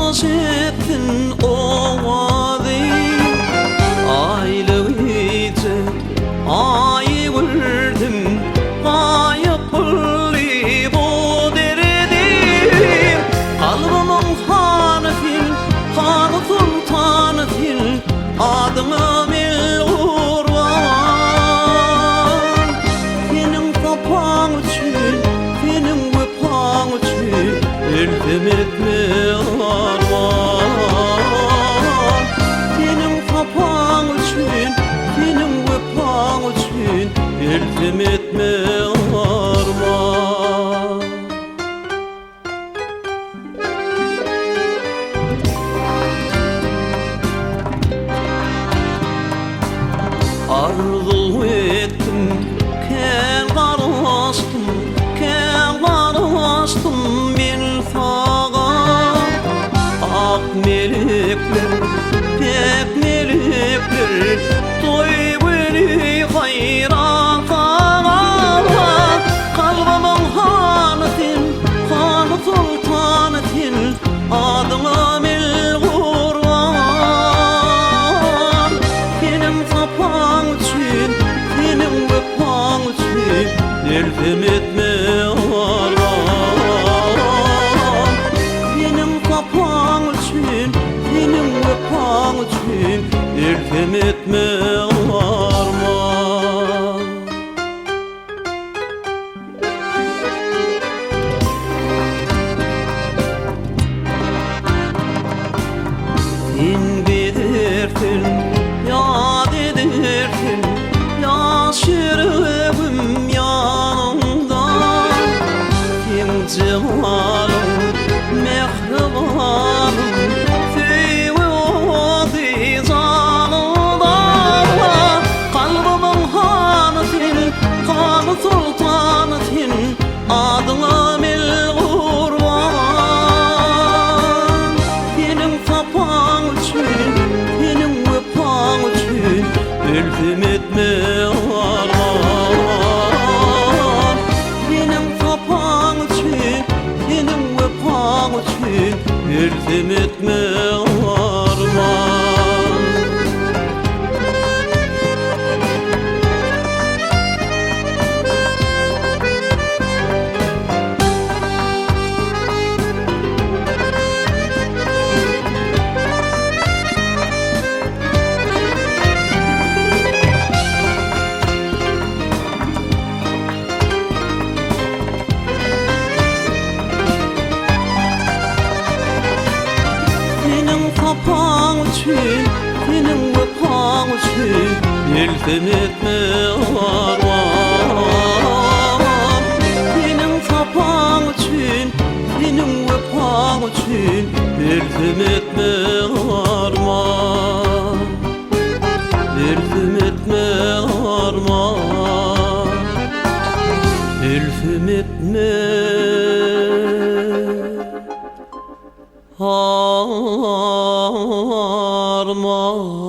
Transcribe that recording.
Hoş etsin owazy. Aýly gije Aýy gördüm, Gaýyp boldy bu derdim. Kalbymyň hany sen, hany soltany sen, Adyňa men gurban. Seniň sapaň üçin, seniň wepaň üçin, Ölsem etme arman. Seniň sapaň üçin, seniň wepaň üçin, Ölsem etme arman. Arzuw etdim, kän garaşdym, kän garaşdym men saňa. Ak melekler, päk melekler, toý güni haýran saňa. Kalbymyň hany sen, hany soltany sen, Adyňa men gurban. Seniň sapaň üçin, seniň wepaň üçin, Ölsem etme arman. Seniň sapaň üçin, seniň wepaň üçin, Ölsem etme arman. Sen gidersin, ýat edersin, Ýaş ýüregim ýanyňda. Seň jemalyň, mähribanym, Söýgi ody janyňda. Kalbymyň hany sen, hany soltany sen, Adyňa men gurban. Seniň sapaň üçin, seniň wepaň üçin, Ölsem etme arman. Seniň sapaň üçin, seniň wepaň üçin, Ölsem etme arman. Seniň sapaň üçin, seniň wepaň üçin, Ölsem etme arman. Seniň sapaň üçin, seniň wepaň üçin, Ölsem etme arman. Ölsem etme arman. Ölsem etme arman.